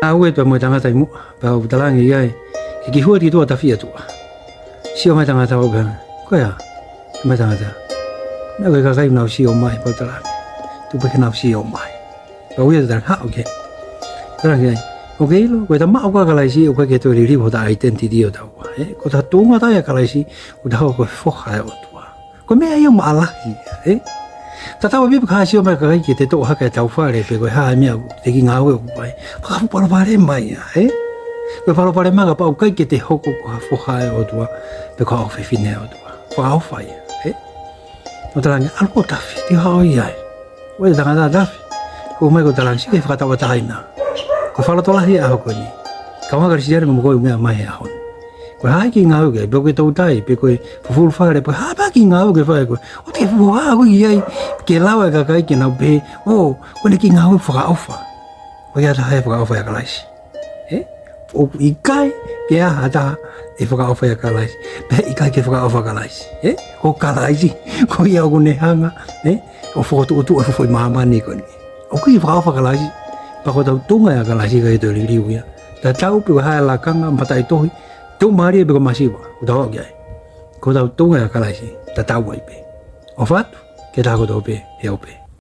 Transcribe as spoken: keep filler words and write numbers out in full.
Ngāue atu mo e tangata ʻi muʻa, pea u talaange ki ai, ke ki hua ki tuʻa tafi ʻa tuʻa. Sio mai tangata ʻo pehē, ko e hā, mai tangata. Naʻe ʻi ai e kakai naʻa nau sio mai, pea u talaange. Tuku pē ke nau sio mai. Pea u ʻai atu ʻo talaange, haʻu ki ai. Talaange ki ai. ʻOku ke ʻilo, ko ʻeta maʻu ʻa Kalaisi, ʻoku ʻikai ke toe liliu hota identity ʻo taua. Ē, ko ʻeta tuʻunga taʻe ʻia Kalaisi, ʻoku ta hoko ko e foha ʻo e ʻOtua. Ko e meʻa ia maʻalahi, ē? Tatau ai pē pe ko e hā e sio mai ʻa e kakai ki heʻete toʻo hake ʻetau fale pe ko e hā e meʻa ʻoku te kiʻi ngāue ʻoku fai. Fakapalopalema ia, ē? Ko e palopalema kapau ʻoku ʻikai ke te hoko ko ha foha ʻo e ʻOtua, pe ko ha ʻofefine ʻo e ʻOtua. Fakaʻofa ia, ē? ʻO talaange, ʻalu ʻo tafi, te u haʻu ʻo ʻai. ʻOku ʻi ai e tangata tafi. Ko mai ko e talaange, sio ki he fakatauʻatāina. Ko e fakalotolahi ʻa e ʻaho ko eni. Kāinga Kalisitiane, mo koe ʻoku meʻa mai he ʻaho ni. Ko e hā e kiʻi ngāue ʻoku ke, pe ko e toutai, pe ko e fufulu fale, pe ko e hā pē e kiʻi ngāue ʻoku ke fai koe. ʻOku te fuʻu hā koe ki ai, ke lava e kakai ke nau pehē, ʻō, ko ʻene kiʻi ngāue fakaʻofa. ʻOku ʻikai ha taha ʻe fakaʻofa ʻia Kalaisi. Ē? ʻOku ʻikai ke ʻi ai ha taha ʻe fakaʻofa ʻia Kalaisi. Pea ʻikai ke fakaʻofa ʻa Kalaisi. Ē? Ko Kalaisi, ko ia ʻoku ne hanga, ē? ʻO fokotuʻutuʻu e foʻi māmani ko eni. ʻOku ʻikai fakaʻofa ʻa Kalaisi. Pea ko ʻetau tuʻunga ʻia Kalaisi ʻikai toe liliu ia. Tatau pē pe ko e hā e lakanga, mataʻitohi, tuʻumālie pe ko e masiva, ʻoku tau aʻu ki ai. Ko ʻetau tuʻunga ʻia Kalaisi, tatau ai pē. ʻOfa atu ki he taha kotoa pē, he ope.